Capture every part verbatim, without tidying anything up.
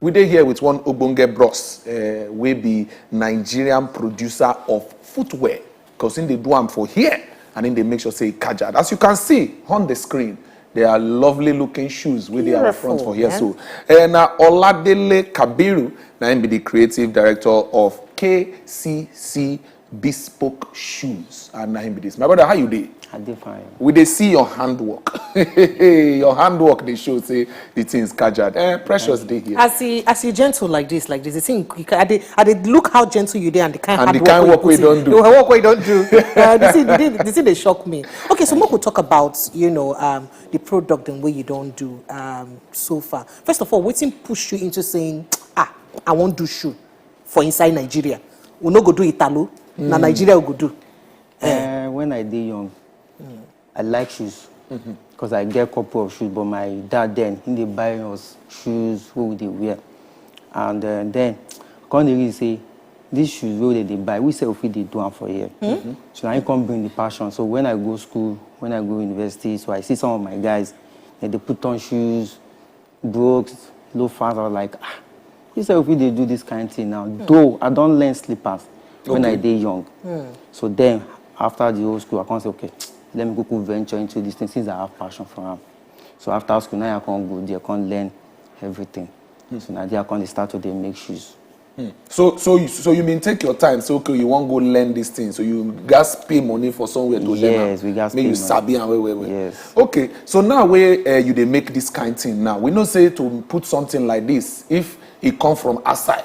We dey here with one ogbonge bros, uh, wey be Nigerian producer of footwear, because him dey do am for here and him dey make sure say e catch out. As you can see on the screen, they are lovely looking shoes wey dey our front for here. So, uh, na Oladele Kabiru, na him be the creative director of K C C Bespoke Shoes, and na him be this. My brother, how you dey? I dey fine. We dey see your handwork. Your handwork dey show say the things catch out. Eh, Precious dey here. As he as he gentle like this, like this, the thing, you can, I dey I dey look how gentle you dey and the kind And the hard kind work work wey you you put in. don do. The work wey you don do. Uh, the thing the, thing- the thing dey shock me. Okay, so make we talk about, you know, um, the product and wey you don do, um, so far. First of all, wetin push you into saying, ah, I wan do shoe for inside Nigeria? We no go do Italo, na Nigeria we go do. Eh, when I dey young, I like shoes because I get couple of shoes, but my dad then, he dey buy us shoes wey we dey wear. And, uh, then I come dey realize say these shoes wey dem dey buy, we sef we fit dey do am for here. So na him come bring the passion. So when I go school, when I go university, so I see some of my guys, dem dey put on shoes, Brooks, loafers. I was like, ah, you sef we fit dey do this kind thing now. Though I don learn slippers when I Okay. dey young. So then, after the whole school, I come say, okay, let me go venture into this thing since I have passion for am. So after school, now I come go there, come learn everything. So now there I come dey start to dey make shoes. So, so, you, so you mean take your time. So, okay, you wan go learn this thing. So you gats pay money for somewhere to learn am. Yes, we gats Make pay you money. sabi am well, well, well. Yes. Okay, so now wey, uh, you dey make this kind thing now, we know say to put something like this, if e come from outside,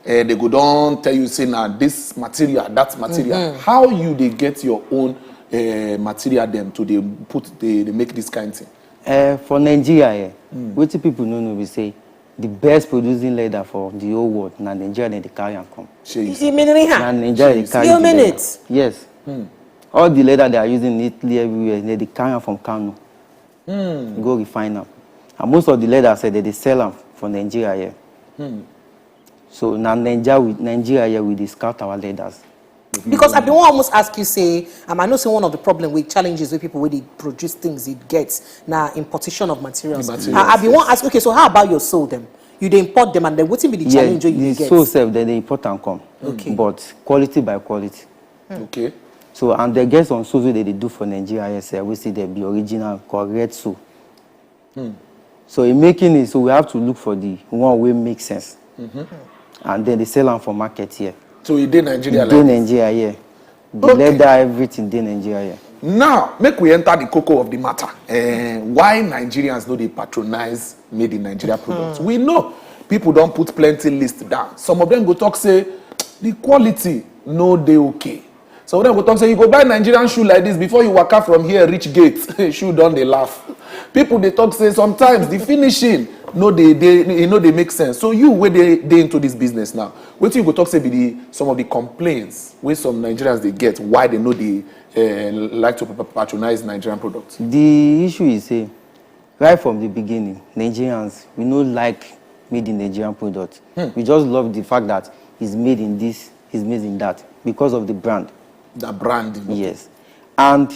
uh, they go don tell you say na this material, that material. How you dey get your own, uh, material dem to dey put, dey, dey make this kind thing? Uh, for Nigeria, eh, wetin people no know be say the best producing leather for the whole world na Nigeria dem dey carry am come. Shey you see? Imeniha. Na Nigeria dey Shey you carry see? the leather. Minute. Yes. All the leather they are using in Italy everywhere, they dey carry am from Kano. Go refine am. And most of the leather sef, they dey sell am for Nigeria here. So na Nigeria we, Nigeria here we dey scout our leathers. Because I bin wan almost ask you say, um, I know say one of the problem with challenges wey people wey dey produce things dey get na importation of materials. The materials, I, I bin wan yes. ask, okay, so how about your sew dem? You dey import them, and then wetin be the Yes, challenge wey you the dey get? sew sef, dem dey import am come. Okay. But quality by quality. Okay. So, and they get some sews wey dem dey do for Nigeria here sef, wey still dey be original, correct sew. So in making it, so we have to look for the one wey make sense. And then they sell am for market here. So e dey Nigeria E like dey this? Nigeria here. The Okay. leather, everything dey Nigeria here. Now, make we enter the cocoa of the matter. Eh, why Nigerians no dey patronize made in Nigeria products? We know people don put plenty list down. Some of them go talk say the quality no dey okay. Some of them go talk say you go buy Nigerian shoe like this, before you waka from here reach gate, shoe don dey laugh. People dey talk say sometimes the finishing no dey dey e no dey make sense. So you wey dey dey into this business now, wetin you go talk say be the some of the complaints wey some Nigerians dey get, why they no dey, eh, like to pa- patronize Nigerian products? The issue is say, right from the beginning, Nigerians, we no like made in Nigerian product. We just love the fact that it's made in this, it's made in that because of the brand. The brand. Yes. And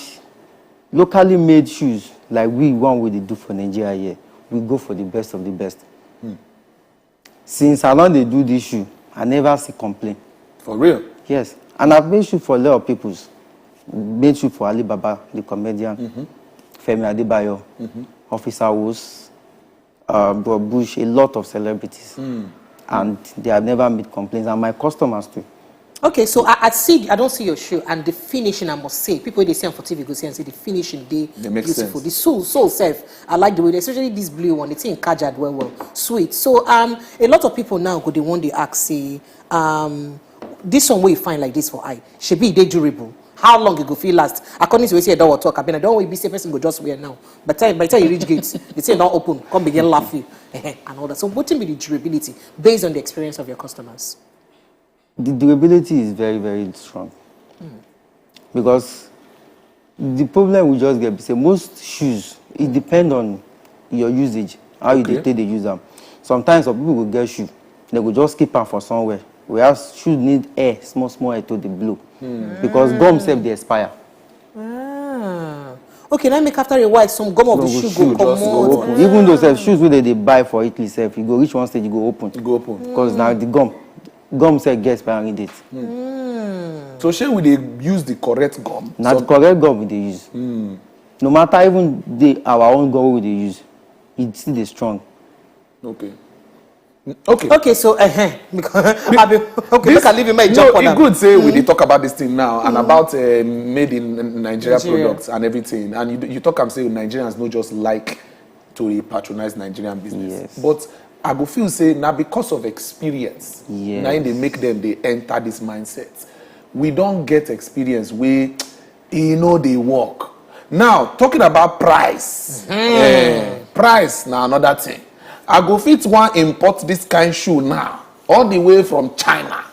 locally made shoes, like we one wey dey do for Nigeria here, we go for the best of the best. Since I don dey do this shoe, I never see complain. For real? Yes. And I've made shoe for a lot of peoples. Made shoe for Alibaba, the comedian, Femi Adebayo, Officer Woods, uh, Bro Bush, a lot of celebrities. And they have never made complaints. And my customers too. Okay, so I, I see, I don't see your shoe, and the finishing, I must say, people wey dey see am for T V go see and say the finishing dey Dey make beautiful. sense. The sole, sole self, I like the way, especially this blue one. The thing casual well, well, sweet. So, um, a lot of people now go dey wan dey ask say, um, this one wey you find like this for eye, shebi e dey durable? How long e go fit last? According to wetin Edowo talk, I mean, I don't want be say person go just wear now. By the time, by the time you reach gate, the thing don open, come begin laugh you, and all that. So, wetin be the durability based on the experience of your customers? The durability is very, very strong. Because the problem we just get be say most shoes, it depend on your usage, how you dey Okay. take dey use am. Sometimes some people go get shoe, they go just keep am for somewhere. Whereas shoe need air, small, small air to dey blow. Because gum sef dey expire. Ah. Okay, now make after a while some gum of the shoe go comot. Even though sef shoes wey dem dey buy for Italy sef, e go reach one stage, e go open. E go open. Because na the gum, gum sef get expiring date. So shey we dey use the correct gum? Na the correct gum we dey use. No matter even the our own gum wey we dey use, e still dey strong. Okay. Okay. Okay, so uh-huh. Because I be, okay, this, make I leave him, make I jump on am. E good say we dey talk about this thing now and about uh, made in Nigeria products and everything, and you, you talk am say Nigerians no just like to dey patronize Nigerian business. Yes. But I go feel say na because of experience na im dey make dem dey enter this mindset. We don get experience wey e no dey work. Now, talking about price, eh, price na another thing. I go fit wan import this kind shoe now, all the way from China,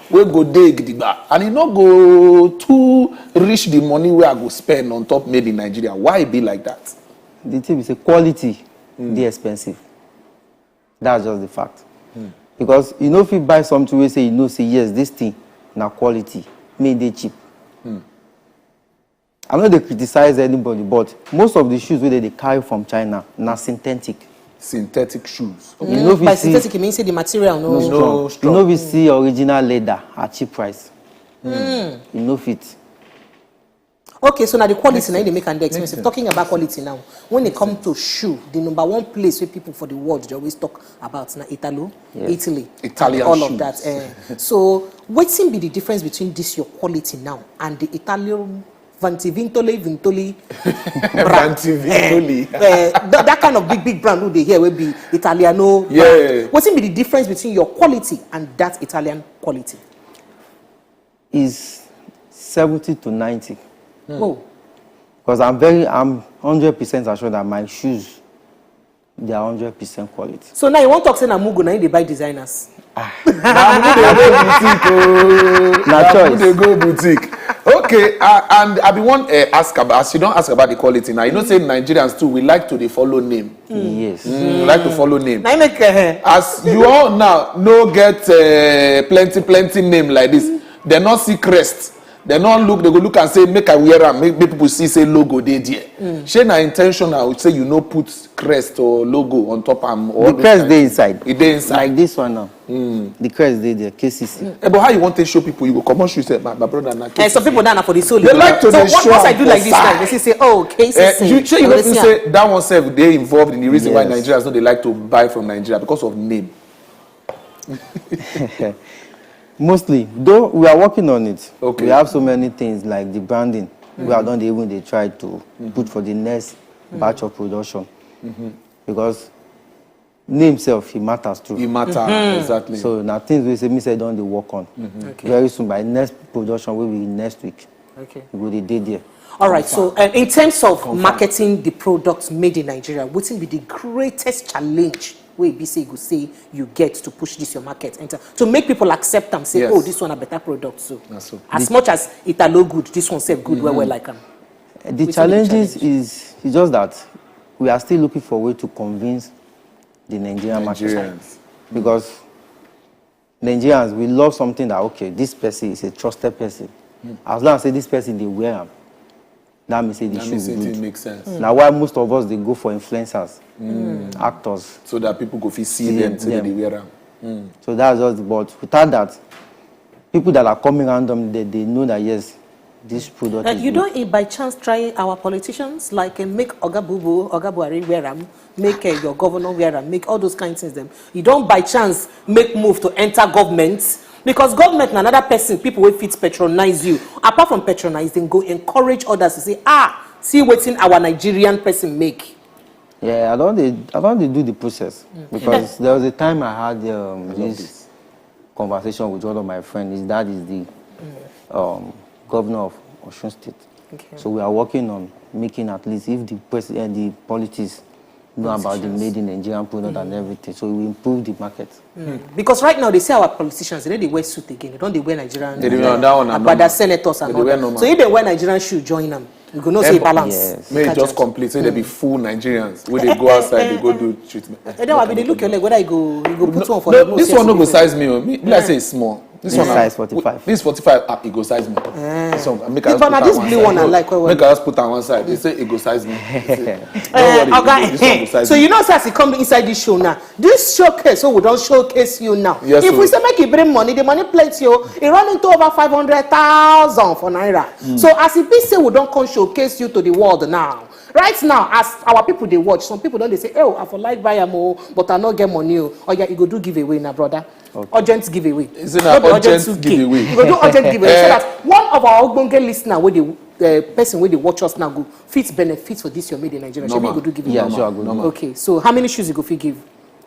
wey go dey gidigba, and e no go too reach the money wey I go spend on top made in Nigeria. Why e be like that? The thing be say quality dey expensive. That's just the fact. Because you no fit buy something wey say you know say yes, this thing na quality, make e dey cheap. I no dey criticize anybody, but most of the shoes wey dem dey carry from China na synthetic. Synthetic shoes. You no fit see. By synthetic, you mean say the material no strong. You no fit see original leather at cheap price. You no fit. Okay, so na the quality na im dey make am dey expensive. Talking about quality now, when it come to shoe, the number one place wey people for the world dey always talk about na Italo, Italy, Italian shoes. All of that. Eh. So wetin be the difference between this your quality now and the Italian Vanti Vintoli Vintoli brand? Vanti Vintoli. Eh, eh, that, that kind of big big brand wey dey here wey be Italiano brand. Yeah. Wetin be the difference between your quality and that Italian quality? Is seventy to ninety. Oh. Because I'm very, I'm hundred percent assured that my shoes, they are hundred percent quality. So now you wan talk say na mugu na im dey buy designers? Ah, na mugu dey go boutique o. Na choice. Mugu dey go boutique. Okay, uh, and I be wan uh, ask about, as you don ask about the quality now, you know say Nigerians too, we like to dey follow name. Yes. Mm, like to follow name. Na im make, eh, as you all now no get uh, plenty plenty name like this. Dem no see crest. Dem no look, dem go look and say make I wear am, make, make people see say logo dey there. Shey na intentional say you no put crest or logo on top am? The crest dey inside. E dey inside. Like this one now. The crest dey there, K C C. Eh, but how you wan take show people you go comot shoe sef? My, my brother na K C C. Eh, some people now na for the soul. They like to dey show am for side. So once I do like this now, they say, "Oh, K C C." Eh, you, shey you no feel say that one sef dey involved in the reason why Nigerians no dey like to buy from Nigeria because of name? Mostly, though we are working on it. Okay. We have so many things like the branding. We are don dey even dey try to put for the next batch of production. Because name sef, e matters too. E matter, exactly. So na things wey say me sef don dey work on. Okay. Very soon, by next production wey be next week, okay, e go dey dey there. All right, so um, in terms of marketing the products made in Nigeria, wetin be the greatest challenge wey be say you go say you get to push this your market enter, to make people accept am, say, "Oh, this one a better product." So as much as Italo good, this one sef good well well like am. The challenges is, is just that we are still looking for a way to convince the Nigerian market. Because Nigerians, we love something that, okay, this person is a trusted person. As long as say this person dey wear am, that means say the shoe good. That means say it makes sense. Na why most of us dey go for influencers, actors. So that people go fit see them, say dem dey wear am. So that's just, but without that, people that are coming random, they, they know that yes, this product is good. You don, eh, by chance try our politicians, like, eh, make Oga Bubu, Oga Buhari wear am, make, eh, your governor wear am, make all those kind things dem? You don by chance make move to enter government? Because government na another person, people wey fit patronize you. Apart from patronize, dem go encourage others to say, "Ah, see wetin our Nigerian person make." Yeah, I don dey, I don dey do the process. Because there was a time I had um, this conversation with one of my friends. His dad is the um, governor of Osun State. Okay. So we are working on making at least if the president, the politics know about the made in Nigerian product and everything. So we improve the market. Because right now they say our politicians, they no dey wear suit again. They don dey wear Nigerian. They dey wear that one and normal. Senators and all that. So if they wear Nigerian shoe, join am. You go know say balance. Yes. Make e just complete. Say they be full Nigerians wey dey go outside, dey go do treatment. Eh, then I be dey look your leg whether you go, you go put one for your nose. This one no go size me o. Me, be like say e small. This one na- Size forty-five. This forty-five, ah, e go size me. This one, make I If just na put this am one blue side. One I like well well. Make I just put am one side. They say e go size me. They say, don't Eh, worry, oga, this one eh, go size so me. You know say as you come inside this show now, this showcase, so we don showcase you now. Yes, If we sir. Say make you bring money, the money plenty o. E run into over five hundred thousand for naira. So as e be say we don come showcase you to the world now. Right now, as our people dey watch, some people don dey say, "Oh, I for like buy am o, but I no get money o." Oya, you go do giveaway na, brother. Urgent giveaway. Is it No an be urgent urgent two K. giveaway? You go do urgent giveaway so Eh. That one of our ogbonge listener wey dey uh, person wey dey watch us now go fit benefit for this your made in Nigeria. Shebi you Normal. Go do giveaway. Yeah, sure, I go do. Okay, so how many shoes you go fit give?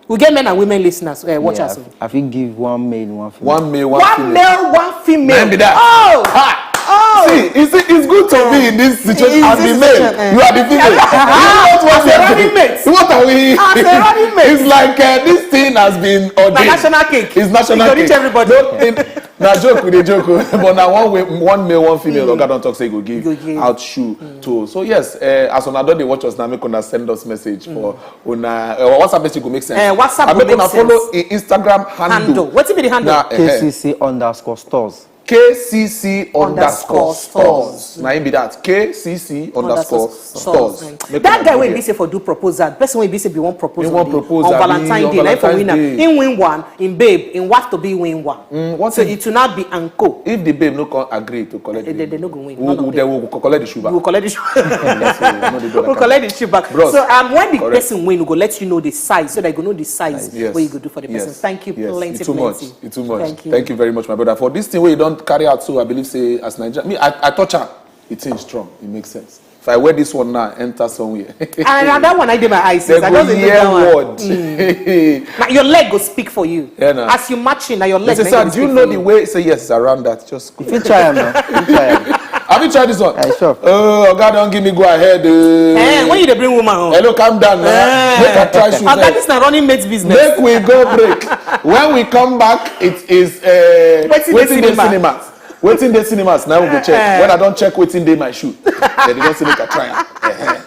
We get men and women listeners, uh, watchers. Yeah, I fit give one male, one female. One male, one One female. Male, one female. Na be that. Oh, Ha! oh. See, you see, it's good to be in this situation. In I'm this the male. situation, eh. You are the female. You know what As a we are running doing? mate. What are we? As a running mate. It's like uh, this thing has been ordained. Na national cake. It's national It go cake. Reach everybody. No, in, na joke we dey joke, oh. But na one way, one male, one female. Oga don talk say go give Go give. Out shoe too. So yes, uh, as una don dey watch us now, make una send us message for una uh, WhatsApp message go make sense. Eh, WhatsApp And go make una make follow sense. in Instagram handle. Handle. Wetin be the handle? Na, eh, K C C underscore stores. K C C underscore Underscore stores. Na im be that. K C C underscore stores. Make That una guy go wey there. Be say for do proposal, person wey be say be one propose He on, wan the, propose, on abi Valentine on Day, na him for Valentine's win am. Day. Him win one, him babe, him wife to be win one. Mm, what So if- it will not be anko. If the babe no come agree to collect, They- the- they- they no go win. We, None of we, them. Then we go collect the shoe back. We will collect the shoe. Yes, we no dey do that We will kind collect of- the shoe back. Bros, So um, when the correct. Person win, we go let you know the size, so that you go know the size Yes. What you go do for the Yes. person. Thank you Yes. plenty, It's too plenty. Much. It's too much. Thank you. Thank you very much, my brother, for this thing wey you don carry out. So I believe say as Nigeria, me, I, I touch am. It is strong. It makes sense. If I wear this one now, enter somewhere. And na that one I dey my eyes. They I go just dey look hear that one. Word. Now your leg go speak for you. Yeah, na. As you match in, now your They leg. say, Na sir, go do you speak know for the you. Way? Say yes, it's around that. Just go. If you try am now, if you try am. Have you tried this one? I sure. Oh, God, don't give me go ahead. Uh. Eh, when you dey bring woman home. Hello, calm down now. Eh. Make I try shoes. Oga, Make, this na running mate business. make we go break. When we come back, it is uh, Wetin dey wetin dey cinema? Cinema. Wetin dey cinemas now we go check. Eh. When I don check wetin dey my shoe, then they don say make I try am. Eh, eh.